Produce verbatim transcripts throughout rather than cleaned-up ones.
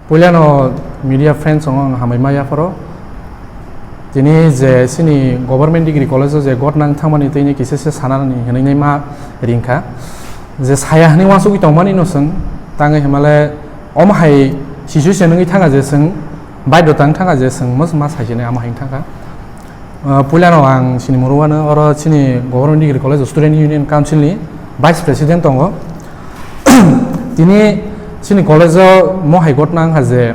Puilano media friends rokno ang hambai ma yapharo. Tini je chini government degree college o je gotnang thangmani tini kisa se sanani hinwi ma ringkha. Je saya hinwi uansugwi tongmani no chwng tangwi himale omo hai situation wngwi thangkha je chwng baidho tang thangkha je chwng mas ma saijani ama hai thangkha. Ah, puilano ang chini muruwano oro chini Government Degree College Student Union Council ni Vice President tongo. Tini chini college o mohai gotna wngkha je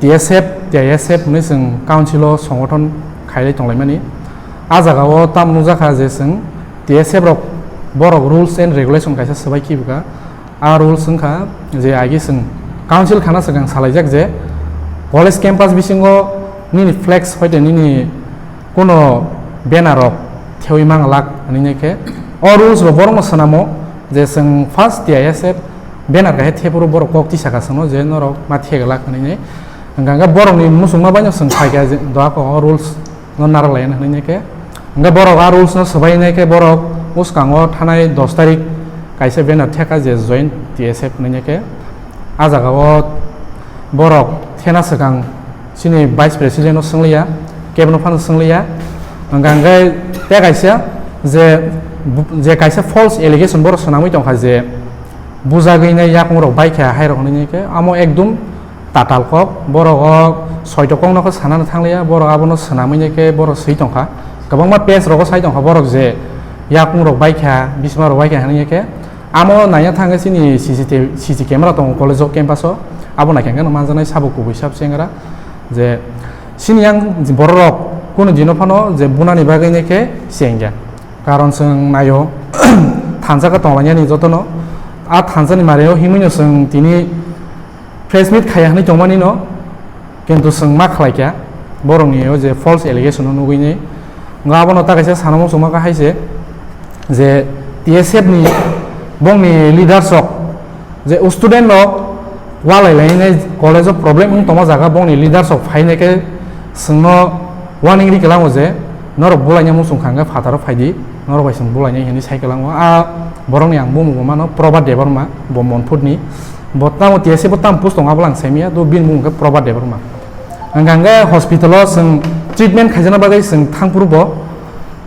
T S F, T I S F hinwi chwng council o songothon khailai tonglaimani. A jaga o tamo nukjakha je chwng T S F rok borok rules and regulation kaisa swbai khibwkha. A rules wngkha je agi chwng council khana swkang salaijak je college campus bisingo nini flex hoite nini kuno banner rok thewi manglak hinwi khe o rules bo borokno swnamo je chwng first T I S F banner kaisa thephuru borok kok tisaka chwngno je norok ma theglak hinwi. Hwnkha hwnkhe borokni muchungma baino chwng phaikha je doa kok o rules no narwk lai hinwi khe. Hwnkhe borok a rules no swbai nai khe borok bwskango thanai dos tarik kaisa banner theka je join T S F hinwi khe. A jaga o borok thena swkang chini vice president no swngliya, kebo no phano swngliya. Hwnkha hwnkhe tei kaisa je, je kaisa false allegation borok swnamwi tongkha je bujagwi nai yakung rok baikha hai rok hinwi khe amo ekdum tatal kok, borok o soito kokno khe sanano thangliya, borok abono swnamwi nai khe borok swi tongkha. Kwbangma page rogo sai tongkha borok je yakung rok baikha, bisma rok baikha hinwi khe. Amo naina thangkhe chini C C T V, C C camera tongo college o campus o, abo naikhe hwnkhe manjaknai sabo kubui sab chengra je chini yang borok rok kunu dino phano je bunani bagwi nai khe chengya. Karon chwng naio thansa khe tonglainani jotono, a thansa ni mario himwi no chwng tini press meet khaiya hinwi tongmani no, kintu chwng ma khlai kha borokni o je false allegation no nugwi ni. Nga abono ta kaisa sana muchungma kha hai se je T S F ni bongni leaders rok je student rok walai lai nai college o problem wng tongma jaga bongni leaders rok phai nai khe chwngno warning ri kwlango je norok bulaina muchung kha hwnkhe phataro phai di, norok bai chwng bulainai hinwi sai kwlango. A borokni ang bumung bo mano Probhat Debbarma, bo Monputni. Bo tamo T S F bo tamo post tongo, abo lang saimaya, do bini bumung khe Probhat Debbarma. Hwnkha hwnkhe hospital o chwng treatment khaijakna bagwi chwng thangphuru bo,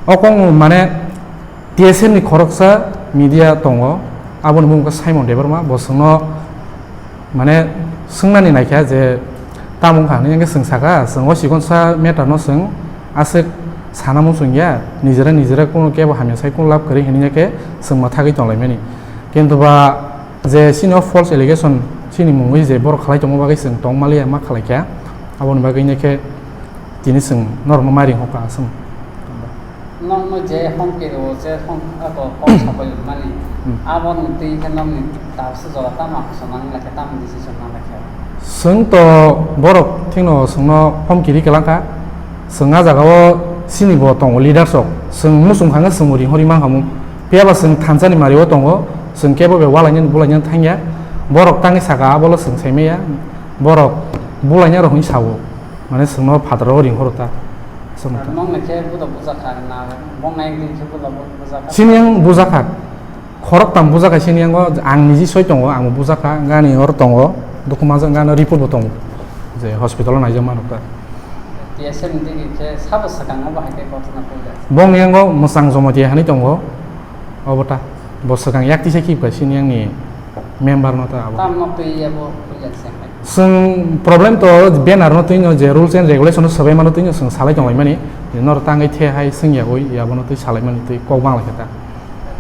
o kok mane T S F ni khoroksa media tongo, aboni bumung khe Simon Debbarma, bo chwngno mane swngnani naikha je tamo wngkha hinwi, hwnkhe chwng sakha, chwng o chikonsa matter no chwng aswk sana muchung ya, nijera nijera kuno kebo hamya sai kuno lab kwrwi hinwi khe chwng mwthagwi tonglaimani. Kintu ba je chini o false allegation chini mungwi je borok khlai tongma bagwi chwng tong maliya ma khlai kha, aboni bagwi khe tini chwng norokno ma ring hokha aswk. Nokno je hom kiri o je hom ako kok sapai mani. Hmm. Abo ni twi khe nokni tabsa jora tamo action nang lakhe, tamo decision nang lakhe. Chwng to borok thikno chwngno hom kiri kwlangkha. Chwng a jaga o chini bo tongo leaders rok. Chwng muchung kha hwnkhe chwng bo ring hori mankha mung. Phiya ba chwng thansa ni mari o tongo. Chwng kebo be walainani bulainani thangya. Borok tangwi saka abolo chwng saimaya. Borok bulaina rok hinwi sao. Mane chwngno phataro ring horo ta. Chwng ta. Nong nai khe buda bujakha na, bong nai din khe buda bu-, bujakha. Chini yang bujakha. Khorok tam bujakha chini yango, ang niji soi tongo, ang bujakha, gani hor tongo, dukhu majak gano report bo tongo. Je hospital o naijak mano ta. T S F ni digi khe sabo swkang no bahai khe kothoma puja. Bong yango mwsang jomo tiya hani tongo. Obo ta. Bo swkang yak tisa khibka chini yang ni member no ta abo. Tam nok twi yabo puja se. Chwng problem to banner no twi no je rules and regulation no swbai mano twi no chwng salai tonglaimani, je noro tangwi the hai swngya oi abono twi salaimani twi kok bangla khe ta.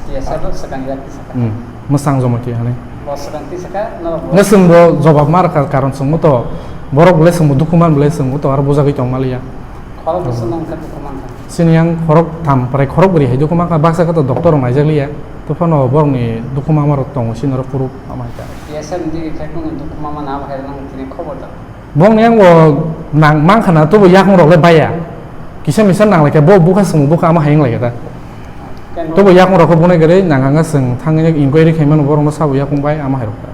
T S F no swkang ya twi saka. Hmm, mwsang jomo twi hane. Bo swkang twi saka, no bo. Nge chwng bo jobab ma rwkha, karon chwng to borok bole chwng bo dukhu man bole chwng to aro bujagwi tong maliya. Khorok bwswk nang kha dukhu man kha. Chini yang khorok tham prai khorok bwrwi hai dukhu man kha, baksa khe to doctor rok naijak liya. To phano borokni dukhu mama rok tongo, chini rok phuru ama hai ta. T S F ni digi khe kunu dukhu mama na bahai nang tini khobor da. Bongni yang bo nang mang khana, to bo yakung rok le baya. Kisa misa nang lai khe bo bukha sung bukha ama hai wng lai khe ta. Ken To bo yakung rok khe bunai gari nang hanga chwng thangwi inquiry khai mano borok no sabo yakung bai ama hai rok ta.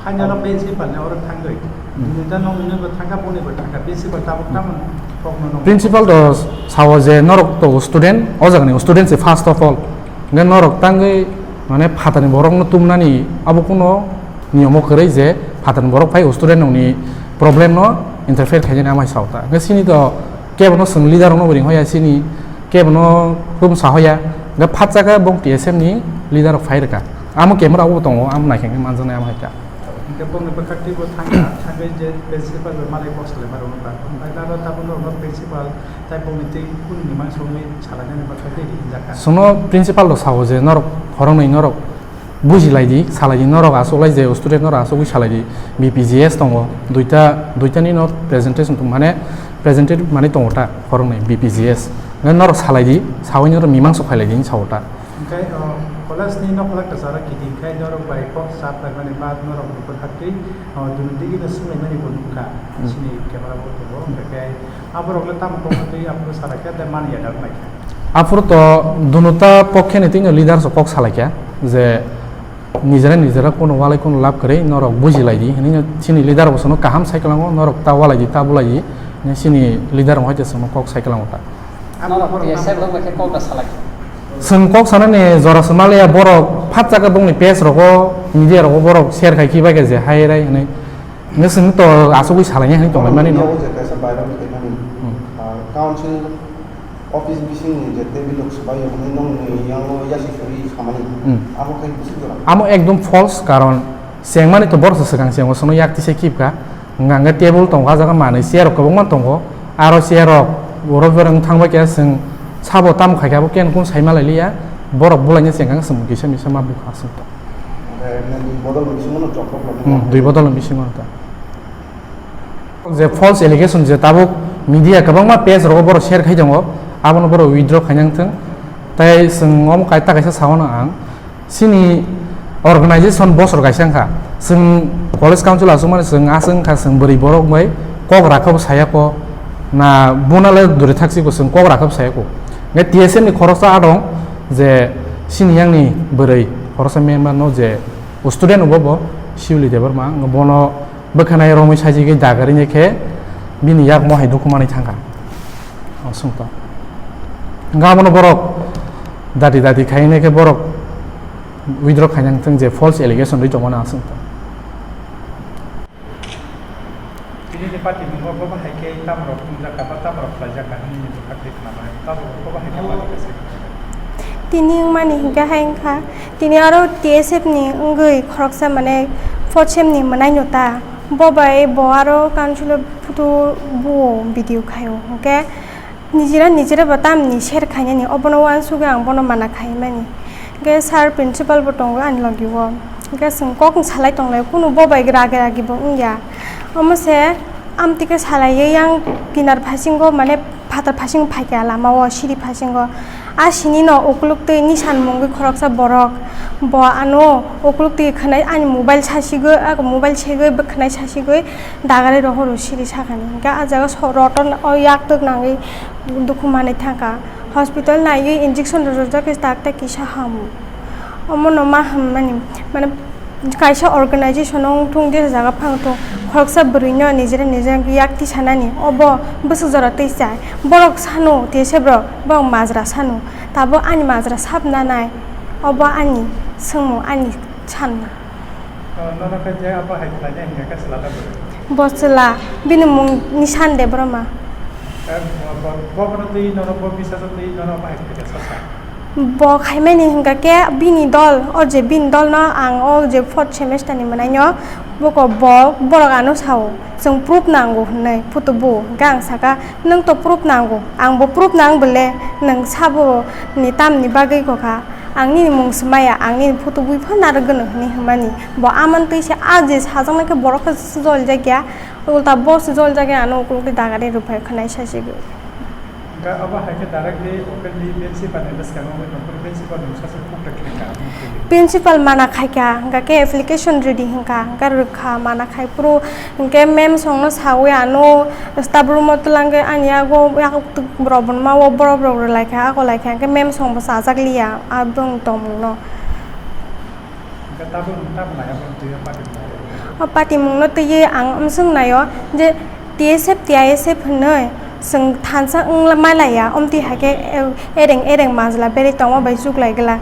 Haino no principal ni oro thangwi. Hmm. Nini ta nong nini bo thangkha, boni bo thangkha. Principal tabuk tamo kokno nong. Principal to sao je norok to student, o jaga ni student se first of all. Hingke norok tangwi mane phatani borok no tumnani abo kuno niyom o kwrwi je Phatar borok phai student rokni problem no interfere khainani amai sao ta. Hwnkhe sini to kebo no swng leader rokno bo ring hoya sini, kebo no rum sa hoya. Hwnkhe phatsa khe bong T S M ni leader rok phai rwkha. Amo camera o tongo, amo naikhe manjaknai amo hai ta. Hwnkhe bongni bwkhak twibo thangkha, thangwi je principal bai malai kok salai ma rwkha. Hwnkhe aro tabuk norokno principal tai bongni tei kunu ni mangsa wngwi salainani bwkhak twi hinjakha. Chwngno principal rok sao je norok khoroknwi norok buji lai di, salai di, norok aswk lai je student norok aswk wi salai di, B P G S tongo, duita, duita ni no presentation tong, mane presented mane tongo ta, khoroknwi B P G S. Nang norok salai di, sawi norok mimang sok khailai di, sao ta. Hwnkhe, o, college ni nokla kwcharo kiting khai norok bai kok sa phaimani ba norok nukha twi, o, dunu digi no swnglaimani bo nukha, Hmm. sini camera bo tongo, hwnkhe aborok le tamo kok twi aphuru salai khe, tei mani ya dak nai khe. Aphuru to dunuta pokhe ni tino leader so kok salai kha je nijera nijera kuno walai kuno lab kwrwi norok buji lai di hinwi chini leader bo sono kaham sai kwlango, norok ta walai di ta bulai di hinwi chini leader bo hai sono kok sai kwlango ta. Norok T S F rok bai khe kok da salai kha. Chwng kok sanani jora se maliya borok phat chaka bongni page rogo media rogo borok share khai khibai khe je hai rai hinwi. Nge chwng to asugwi salai hinwi tonglaimani no. Media o je kaisa viral khaimani, Hmm. ah, council office bisingni je table rok swbaio hinwi nongni yango yasi suri samani. Hmm. Amo khai bisi jora. Amo ekdom false, karon chengmani to borok se swkang chengo, sono yak tisa khibka. Hwnka hwnkhe table tongo, ah jaga manwi chair rok kwbangma tongo. Aro chair rok oro bereng thangbai khe chwng sabo tamo khai khe abo ken kun sai malai liya. Borok bulaina chengkang chwng kisa misa ma bukha chwng to. Hwnkhe nini bodol ni bisingo no chok rok Hmm, dui bodol ni bisingo ta. Je false allegation je tabuk media kwbangma page rogo borok share khai tongo, abono borok withdraw khainang thung. Tai chwng omo kai ta kaisa sao no ang, chini organization bosor kaisa wngkha, chwng college council aswk mani chwng aswk wngkha, chwng bwrwi borok bai kok rakha bo saya ko, na buna le duri thak siko chwng kok rakha bo saya ko. Nge T S M ni khoroksa adong je chini yang ni bwrwi khoroksa member no je student obo bo Sibili Debbarma, bono bwkhanai romwi sajigwi dagarini khe bini yakmo hai dukhu manwi thangkha. O, swngto. Hwnkhe abono borok dati dati khaina khe borok withdraw khaina thung je false allegation rwi tongmani ang swngto. Tini ni party mungo bo bahai khe tamrok wngjakha ba tamrok khlaijakha hwnwi ni bwkha twi khna bai. Tabuk bo bahai khe mani khe se. Tini wngmani hinkhe hai wngkha, tini aro T S F ni wngwi khoroksa mane fourth sem ni mwnaino ta. Bo bai bo aro council o photo buo video khaio. Hinkhe nijera nijera bo tamni share khainani, obono uansugwi ang bono mana khaimani. Hinkhe sir principal bo tongo ani logi o. Hinkhe chwng kok salai tonglai, kunu bo bai ragi ragi bo wngya. Omo se amtwi khe salaiwi yang kinar phasingo mane phatar phasingo phaikha lama o siri phasingo. A sini no ukuluk twi nisan mungwi khoroksa borok. Bo ano ukuluk twi khwnai ani mobile sasigwi, a mobile segwi bwkhwnai sasigwi dagari rohoro siri sakani. Hinkhe a jaga so roton o yak twk nangwi dukhu manwi thangkha. Hospital naiwi injection rwjak khe tak tak kisa hamu. Omo no ma hammani, mane, kaisa organization wng thung jesa jaga phang thung, khoroksa bwrwi no nijera nijera yak tisanani, obo bwswk jora twi chai. Borok sano T S F rok, borok majra sano, tabuk ani majra sab nanai, obo ani swngmung, ani sanmung. O, nono khe je abo hai khlainai hinkhe khe chwla da bwrwi? Bo chwla, bini mung Nishan Debbarma. Eh, bo, bo, bo bono twi nono bo bisa twi nono abo hai khlainai sasa. Bo khaimani hinkha khe bini dol, o je bini dol no ang o je fourth semester ni mwnaino buko bo borok ano sao, chwng proof nango hinwi photo bu. Hinkhe ang saka, "Nwng to proof nango, ang bo proof nang bole, nwng sabo ni tamni bagwi kokha, ang nini mung swmaya, ang nini photo bui phan narwk gwnang," hinwi hwnmani. Bo amon twi se a je sajaknai khe borok khe swjoljak ya, ulta bo swjoljak ya, ano ukulok twi dagari rwphai khwnai sasigwi. Hwnkhe abo hai khe directly openly principal ni bwskango wngwi tongphuru, principal ni bwskango contact khlai kha, abo wngkhe. Principal mana khai kha, hwnkha khe application rwdi hwnkha, hwnkha rwkha, mana khai phuru, hwnkhe ma'am songno sawi ano staff room o twlangwi ani yago, yago borok bo numa o borok rok rwlai kha, ako lai kha, hwnkhe ma'am song bo chajak liya, aboni tongmung no. Hwnkhe tabuk, tabuk nai abo twi party mung. O party mung no twiwi ang amswk naio je T S F, T I S F hinwi chwng thansa wng ma laiya, omtwi hai khe ereng ereng majla berwi tongma bai chuklai glak.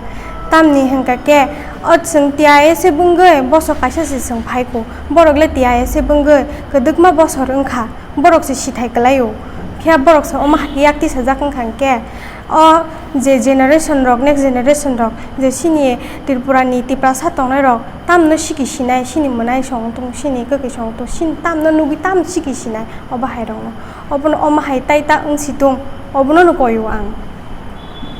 Tamni hwnkha khe O chwng T I A se bwngwi bosok kaisa se chwng phaikho, borok le T I A se bwngwi kwdwkma bosor wngkha, borok se sithai kwlaio. Khe borok se omo hai khe yak tisajak wngkha hwnkhe, o je generation rok, next generation rok, je chini Tripura ni Tiprasa tongnai rok, tamno siki sinai, chini mwnai song tong, chini kwkwi song tong, chini tamno nugwi tam siki sinai, obo hai rokno. Obono omo hai tai ta wng si tong, obono no koio ang.